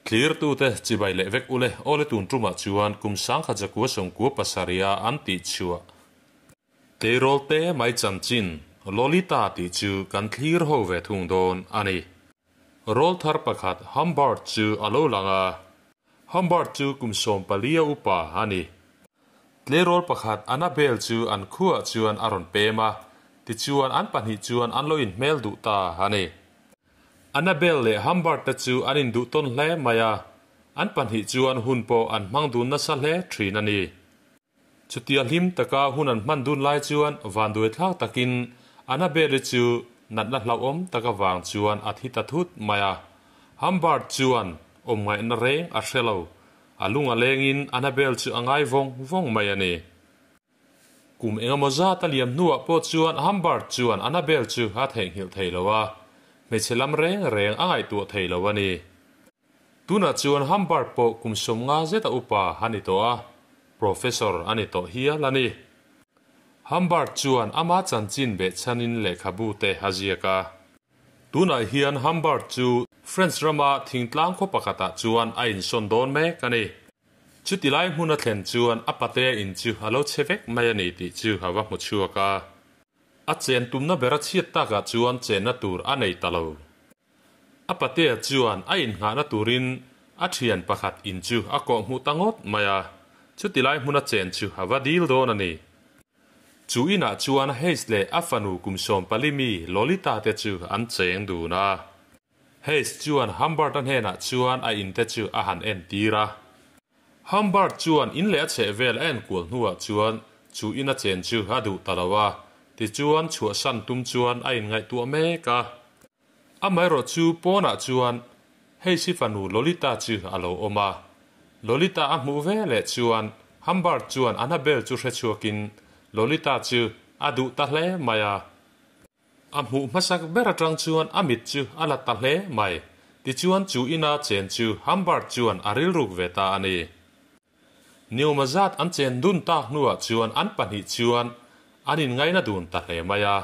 Thlirtute chibai leh vek ule awle tun tumah chuan kum 1997 a an tih chhuah tleirawl te mai chanchin Lolita tih chu kan thlir ho ve thung dawn a ni. Rawlthar pakhat Humbert chu a lo lang a, Humbert chu kum 14 a upa a ni. Tleirawl pakhat Annabel chu an khuaah chuan a rawn pem a, tichuan an pahnih chuan an lo inhmel duh ta a ni. Annabel leh Humbert te chu an induh tawn hle mai a, an pahnih chuan hun pawh an hmang dun nasa hle thin a ni. Chutia hlim taka hun an hman dun lai chuan vanduaithlak takin Annabel-i chu natna hlauhawm tak avang chuan a thi ta thut mai a. Humbert chuan awm ngaihna reng a hre lo, a lung a lengin Annabel chu a ngai vawng vawng mai a ni. Kum engemaw zat a liam hnuah pawh chuan Humbert chuan Annabel chu a theihnghilh thei lo a, hmeichhe lam reng reng a ngaihtuah thei lo a ni. Tunah chuan Humbert pawh kum 50 zeta upa a ni tawh a, Professor a ni tawh hial a ni. Humbert chuan ama chanchin behchhanin lehkhabu te a ziak a. Tunah hian Humbert chu French rama thingtlang khaw pakhatah chuan a insawn dawn mek a ni. Chuti lai hmun a thlen chuan a patea in chu a lo che vek mai a ni tih chu a va hmu chhuak a. A chen tumna ber a chhiat takah chuan chenna tur a nei ta lo. A patea chuan a innghahna turin a thian pakhat in chu a kawh hmuh ta ngawt mai a, chuti lai hmun a chen chu a va dil dawn a ni. Chu inah chuan Hayes leh a fanu kum 14 mi Lolita te chu an cheng dun a. Hayes chuan Humbert-a hnenah chuan a in te chu a han entir a. Humbert chuan in leh a chheh vel a enkual hnuah chuan chu in a chen chu a duh ta lo a, tichuan chhuahsan tum chuan a inngaihtuah mek a. Amaherawh chu pawnah chuan Hayes-i fanu Lolita chu a lo awm a. Lolita a hmuh ve leh chuan Humbert chuan Annabel chu hrechhuakin Lolita chu a duh ta hle mai a. A hmuh hmasak ber atang chuan a mit chu a la ta hle mai. Tichuan chu ina chen chu Humbert chuan a rilruk ve ta a ni. Niawma zat an chen dun tak hnuah chuan an pahnih chuan an inngaina dun ta hle mai a,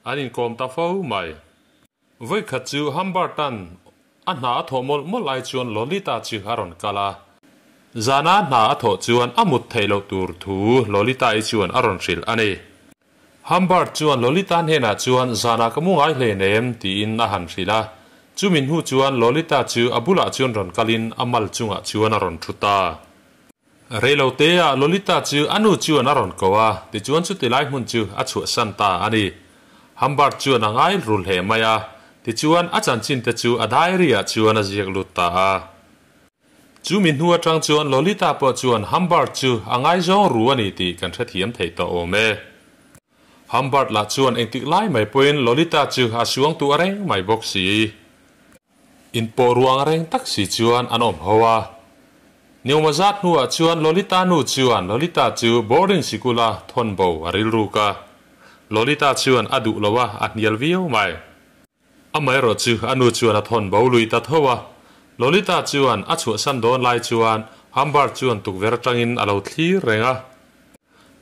an inkawm ta fo mai. Vawikhat chu Humbert-a'n a hna a thawh mawlh mawlh lai chuan Lolita chu a rawn kal a. Zana hna a thawh chuan a mut theih loh tur thu Lolita-i chuan a rawn hrilh a ni. Humbert chuan Lolita hnenah chuan zanah ka mu ngai hle nem tiin a han hrilh a. Chumi hnu chuan Lolita chu a bulah chuan rawn kalin a mal chungah chuan a rawn thu ta. Reiloteah Lolita chu a nu chuan a rawn ko a, tichuan chuti lai hmun chu a chhuahsan ta a ni. Humbert chuan a ngai rul hle mai a, tichuan a chanchin te chu a diary-ah chuan a ziak lut ta a. Chu mi hnu atang chuan Lolita pawh chuan Humbert chu a ngaizawng ru a ni tih kan hrethiam thei tawh awm e. Humbert lah chuan engtik lai mai pawhin Lolita chu a suang tuah reng mai bawk si. Inpawh ruang reng tak si chuan an awm ho a. Niawma zat hnuah chuan Lolita nu chuan Lolita chu boarding sikula thawn bo a rilruk a. Lolita chuan a duh lo a, a hnial viau mai. Amaherawh chu a nu chuan a thawn bo lui ta tho a. Lolita chuan a chhuahsan dawn lai chuan Humbert chuan tukverh atangin a lo thlir reng a.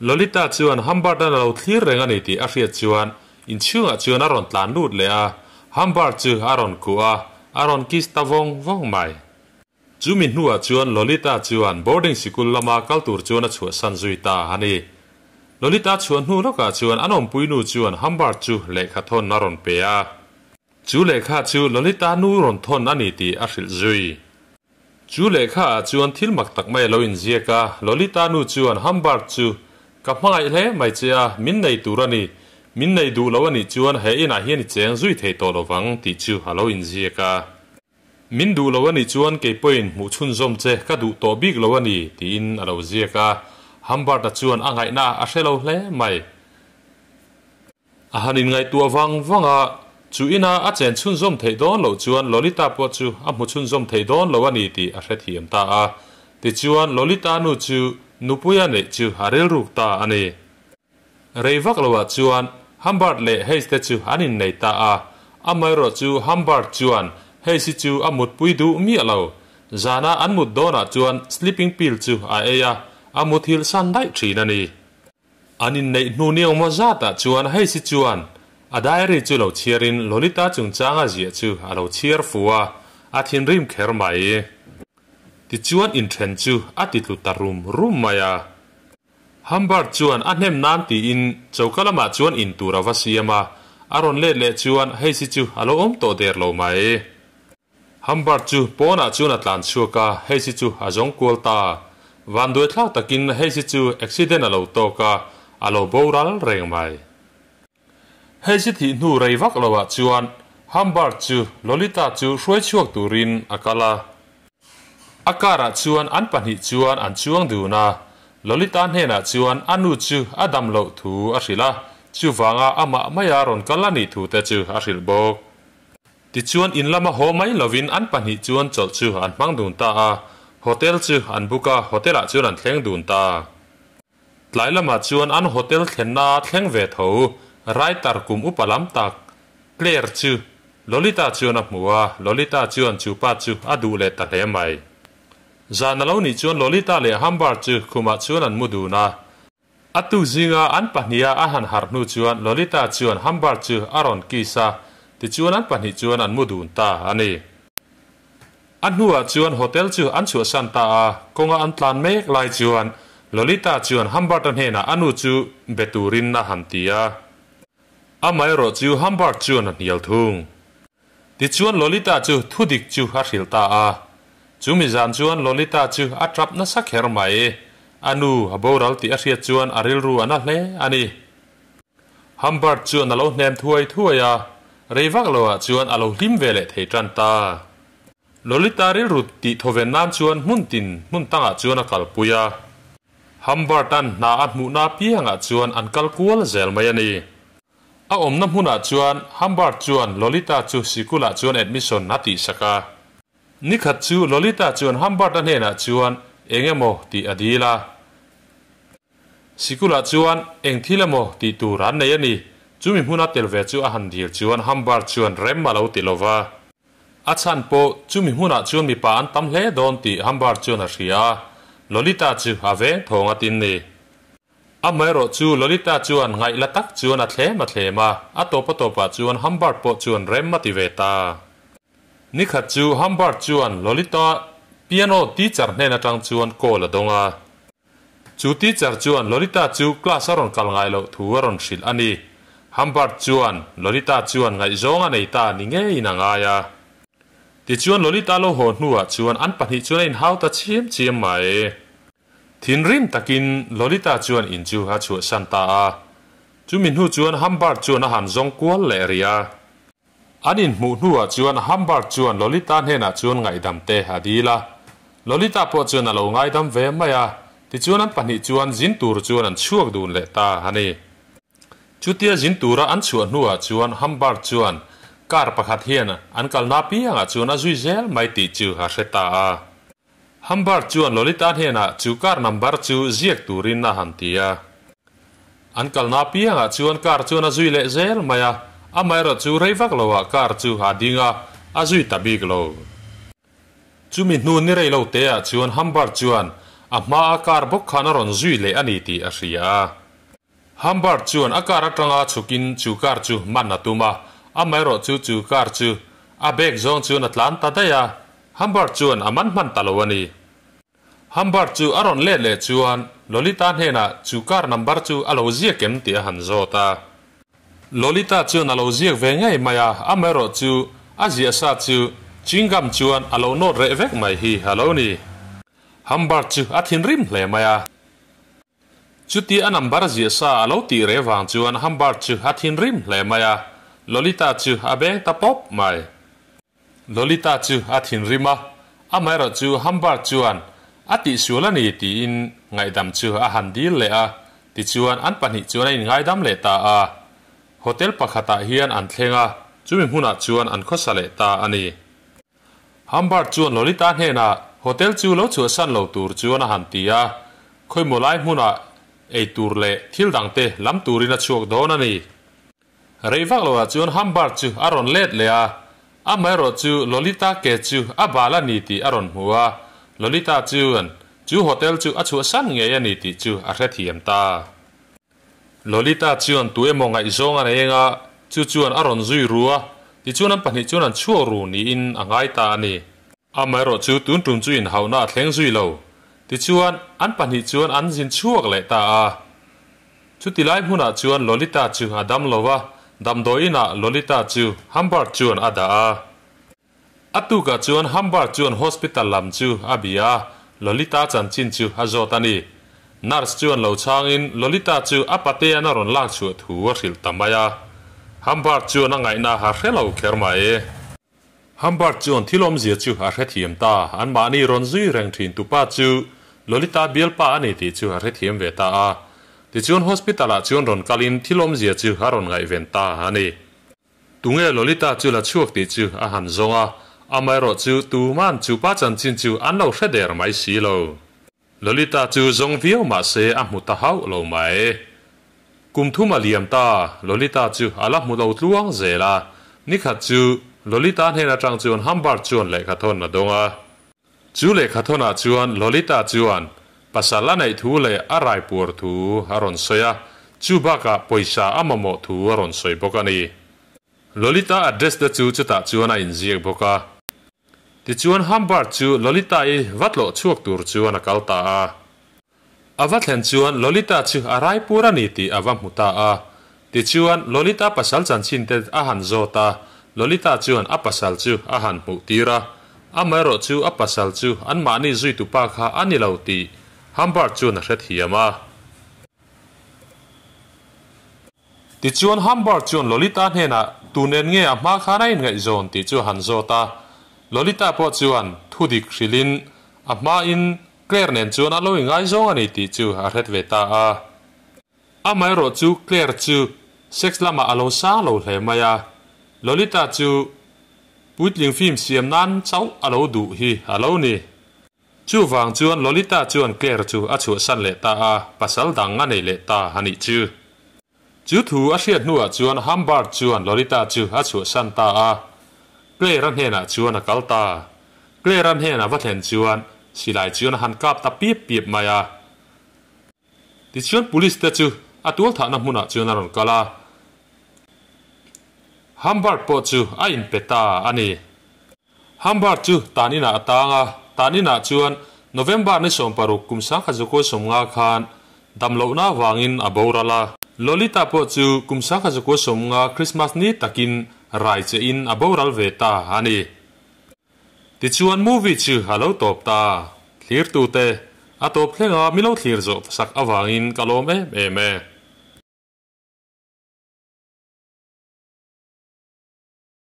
Lolita chuan Humbert-a'n a lo thlir reng a ni tih a hriat chuan inchhungah chuan a rawn tlan lut leh a, Humbert chu a rawn kuh a, a rawn kiss ta vawng vawng mai. Chu mi hnuah chuan Lolita chuan boarding sikul lama kal tur chuan a chhuahsan zui ta a ni. Lolita chhuah hnu lawkah chuan an awmpuinu chuan Humbert chu lehkha thawn a rawn pe a. Chu lehkha chu Lolita nu rawn thawn a ni tih a hrilh zui. Chu lehkha ah chuan thil mak tak mai a lo inziak a, Lolita nu chuan Humbert chu, Ka hmangaih hle mai che a, min nei tur a ni. Min nei duh lo a nih chuan he inah hian i cheng zui thei tawh lovang tih chu a lo inziak a. Min duh lo a nih chuan kei pawhin hmuh chhunzawm che ka duh tawh bik lo a ni, tiin a lo ziak a. Humbert-a chuan a ngaihna a hre lo hle mai. A han inngaihtuah vang vang a, chu ina a chen chhunzawm theih dawn loh chuan Lolita pawh chu a hmu chhunzawm thei dawn lo a ni tih a hrethiam ta a. Tichuan Lolita nu chu nupuia neih chu a rilruk ta a ni. Rei vak loah chuan Humbert leh Hayes te chu an innei ta a, amaherawh chu Humbert chuan Hayes hi chu a mutpui duh miah lo. Zana an mut dawnah chuan sleeping pill chu a ei a, a muthilh san daih thin a ni. An inneih hnu ni engmaw zatah chuan Hayes hi chuan a diary chu lo chhiarin Lolita chungchanga ziah chu a lo chhiar fu a, a thinrim kher mai. Tichuan inthen chu a ti tlu ta rum rum mai a. Humbert chuan a hnem nan tiin choka lamah chuan in tur a va siam a, a rawn let leh chuan hei si chu a lo awm tawh der lo mai. Humbert chu pawnah chuan a tlan chhuak a, hei si chu a zawng kual ta. Vanduai thlak takin hei si chu accident a lo tawk a, a lo boral reng mai. Hei si thih hnu rei vak loah chuan Humbert chu Lolita chu hruai chhuak turin a kal a. A car-ah chuan an pahnih chuan an chuang dun a, Lolita hnenah chuan a nu chu a dam loh thu a hrilh a, chuvanga amah maia rawn kal a nih thu te chu a hrilh bawk. Tichuan in lama haw mai lovin an pahnih chuan chawlh chu an hmang dun ta a, hotel chu an book a, hotel-ah chuan an thleng dun ta. Tlai lamah chuan an hotel thlenna thleng ve tho writer kum upa lam tak Claire chu Lolita chuan a hmu a, Lolita chuan chu pa chu a duh leh ta hle mai. Zan a lo nih chuan Lolita leh Humbert chu khumah chuan an mu dun a. A tu zinga an pahniha a han harh hnu chuan Lolita chuan Humbert chu a rawn kiss a, tichuan an pahnih chuan an mu dun ta a ni. A hnuah chuan hotel chu an chhuahsan ta a, kawnga an tlan mek lai chuan Lolita chuan Humbert-a hnenah a nu chu be turin a han ti a. Amaherawh chu Humbert chuan a hnial thung. Tichuan Lolita chu thudik chu a hrilh ta a. Chu mi zan chuan Lolita chu a tap nasa kher mai. A nu a boral tih a hriat chuan a rilru a na hle a ni. Humbert chuan a lo hnem thuai thuai a, rei vak loah chuan a lo hlim ve leh thei tan ta. Lolita rilru tih thawven nan chuan hmun tin hmun tangah chuan a kalpui a. Humbert-a'n hna a hmuhna piangah chuan an kal kual zel mai a ni. A awmna hmunah chuan Humbert chuan Lolita chu sikulah chuan admission a tihsak a. Nikhat chu Lolita chuan Humbert-a hnenah chuan eng emaw tih a dil a. Sikulah chuan eng thil emaw tih tur an nei a ni. Chumi hmuna tel ve chu a han dil chuan Humbert chuan rem a lo ti lo va. A chhan pawh chumi hmunah chuan mipa an tam hle dawn tih Humbert chuan a hria a, Lolita chu a veng thawng a tin ni. Amaherawh chu Lolita chuan ngaih la tak chuan a thlem a thlem a, a tawp a tawpah chuan Humbert pawh chuan rem a ti ve ta. Nikhat chu Humbert chuan Lolita piano teacher hnen atang chuan call a dawng a. Chu teacher chuan Lolita chu class a rawn kal ngai loh thu a rawn hrilh a ni. Humbert chuan Lolita chuan ngaihzawng a nei ta ni ngeiin a ngai a. Tichuan Lolita lo haw hnuah chuan an pahnih chuan a inhau ta chiam chiam mai. Thinrim takin Lolita chuan in chu a chhuahsan ta a. Chumi hnu chuan Humbert chuan a han zawng kual leh rih a. An inhmuh hnuah chuan Humbert chuan Lolita hnenah chuan ngaihdam te a dil a. Lolita pawh chuan a lo ngaidam ve mai a, tichuan an pahnih chuan zin tur chuan an chhuak dun leh ta a ni. Chutia zin tura an chhuah hnuah chuan Humbert chuan car pakhat hian an kalna piangah chuan a zui zel mai tih chu a hre ta a. Humbert chuan Lolita hnenah chu car number chu ziak turin a han ti a. An kalna piangah chuan car chuan a zui leh zel mai a, amaherawh chu rei vak loah car chu a ding a, a zui ta bik lo. Chumi hnu ni rei lo teah chuan Humbert chuan a hmaa car bawk khan a rawn zui leh a ni tih a hria a. Humbert chuan a car atanga chhukin chu car chu man a tum a, amaherawh chu chu car chu a bag zawng chuan a tlan ta daih a, Humbert chuan a man hman ta lo a ni. Humbert chu a rawn let leh chuan Lolita hnenah chu car number chu a lo ziak em tih a han zawt a. Lolita chuan a lo ziak ve ngei mai a, amaherawh chu a ziah sa chu chewing gum chuan a lo nawt reh vek mai hi a lo ni. Humbert chu a thinrim hle mai a. Chuti a number ziah sa a lo tih reh vang chuan Humbert chu a thinrim hle mai a, Lolita chu a beng ta pawp mai. Lolita chu a thinrim a, amaherawh chu Humbert chuan a tihsual a ni tiin ngaihdam chu a han dil leh a, tichuan an pahnih chuan a inngaidam leh ta a. Hotel pakhatah hian an thleng a, chumi hmunah chuan an khawsa leh ta a ni. Humbert chuan Lolita hnenah hotel chu lo chhuahsan lo tur chuan a han ti a, khawimaw lai hmunah ei tur leh thil dangte lam turin a chhuak dawn a ni. Rei vak loah chuan Humbert chu a rawn let leh a, amaherawh chu Lolita ke chu a bal a ni tih a rawn hmu a, Lolita chuan chu hotel chu a chhuahsan ngei a ni tih chu a hrethiam ta. Lolita chuan tu emaw ngaihzawng a nei eng a, chu chuan a rawn zui ru a, tichuan an pahnih chuan an chhuak ru niin a ngai ta a ni. Amaherawhchu tun tum chu inhauhna a thleng zui lo. Tichuan, an pahnih chuan an zin chhuak leh ta a. Chuti lai hmunah chuan Lolita chu a dam lo va, damdawi inah Lolita chu Humbert chuan a dah a. A tukah chuan Humbert chuan hospital lam chu a bia a, Lolita chanchin chu a zawt a ni. Nurse chuan lo chhangin Lolita chu a patean a rawn lak chhuah thu a hrilh ta mai a. Humbert chuan a ngaihna a hre lo kher mai. Humbert chuan thil awmzia chu a hrethiam ta, anmahni rawn zui reng thin tupa chu Lolita bialpa a ni tih chu a hrethiam ve ta a. Tichuan hospital ah chuan rawn kalin thil awmzia chu a rawn ngaihven ta a ni. Tunge Lolita chu la chhuak tih chu a han zawng a, amaherawh chu tuman chupa chanchin chu an lo hre der mai si lo. Lolita chu zawng viau mah se a hmu ta hauh lo mai. Kum thum a liam ta, Lolita chu a la hmu lo tluang zel a. Nikhat chu Lolita hnen atang chuan Humbert chuan lehkhathawn a dawng a. Chu lehkhathawnah chuan Lolita chuan pasal a neih thu leh a raipuar thu a rawn sawi a, chu bakah pawisa a mamawh thu a rawn sawi bawk a ni. Lolita address te chu chutah chuan a inziak bawk a. Tichuan Humbert chu Lolita-i va tlawh chhuak tur chuan a kal ta a. A va thlen chuan Lolita chu a raipur a ni tih a va hmu ta a. Tichuan Lolita pasal chanchin te a han zawt a, Lolita chuan a pasal chu a han hmuh tir a. Amaherawh chu a pasal chu anmahni zuitupa kha a ni lo tih Humbert chuan a hrethiam a. Tichuan Humbert chuan Lolita hnenah tu nen nge a hma khan a inngaihzawn tih chu a han zawt a. Lolita pawh chuan thu dik hrilhin a hmain Claire nen chuan a lo ingaizawng a ni tih chu a hret ve ta a. Amaherawh chu Claire chu sex lamah a lo sang lo hle mai a, Lolita chu puitling film siam nan chauh a lo duh hi a lo ni. Chuvang chuan Lolita chuan Claire chu a chhuahsan leh ta a, pasal dang a nei leh ta a nih chu. Chu thu a hriat hnuah chuan Humbert chuan Lolita chu a chhuahsan ta a, Claire a hnenah chuan a kal ta. Claire a hnena va thlen chuan silai chuan a han kap ta piap piap mai a. Tichuan police te chu a tualthahna hmunah chuan a rawn kal a. Humbert pawh chu a inpe ta a ni. Humbert chu tan inah a tang a, tan inah chuan November ni 60 kum 1950 khan damlohna avangin a boral a. Lolita pawh chu kum 1950 Christmas ni takin rai che in a boral ve ta a ni. Tichuan movie chu a lo tawp ta. Thlirtute, a tawp thlenga milo thlir zawh sak avangin ka lawm em em e.